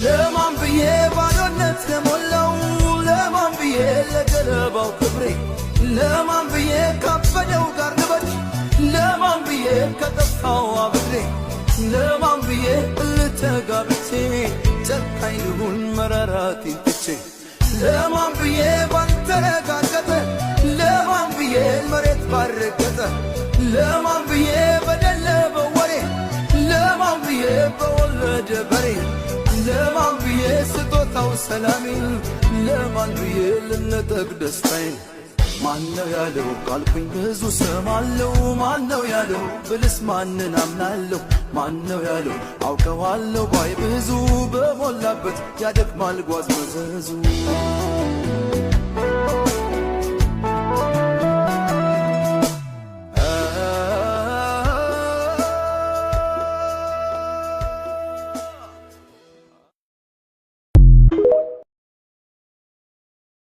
ለማን ብዬ ባዶነት ለሞላው፣ ለማን ብዬ ለገለባው ክብሬ፣ ለማን ብዬ ካበደው ጋር ልበድ፣ ለማን ብዬ ከጠፋው አብሬ፣ ለማን ብዬ ልተጋብቼ ጨካኝ ልሁን መራራቴን ትቼ፣ ለማን ብዬ ባልተረጋገጠ፣ ለማን ብዬ መሬት ባረገጠ፣ ለማን ብዬ በደለበ ወሬ፣ ለማን ብዬ በወለደ በሬ፣ ለማን ብዬ ስጦታው ሰላሜን፣ ለማን ብዬ ልነጠቅ ደስታዬን? ማነው ያለው ካልኩኝ ብዙ ሰማለው። ማነው ያለው ብልስ ማንን አምናለሁ? ማነው ያለው አውቀዋለሁ ባይ ብዙ በሞላበት ያደክማል ጓዝ መዘዙ።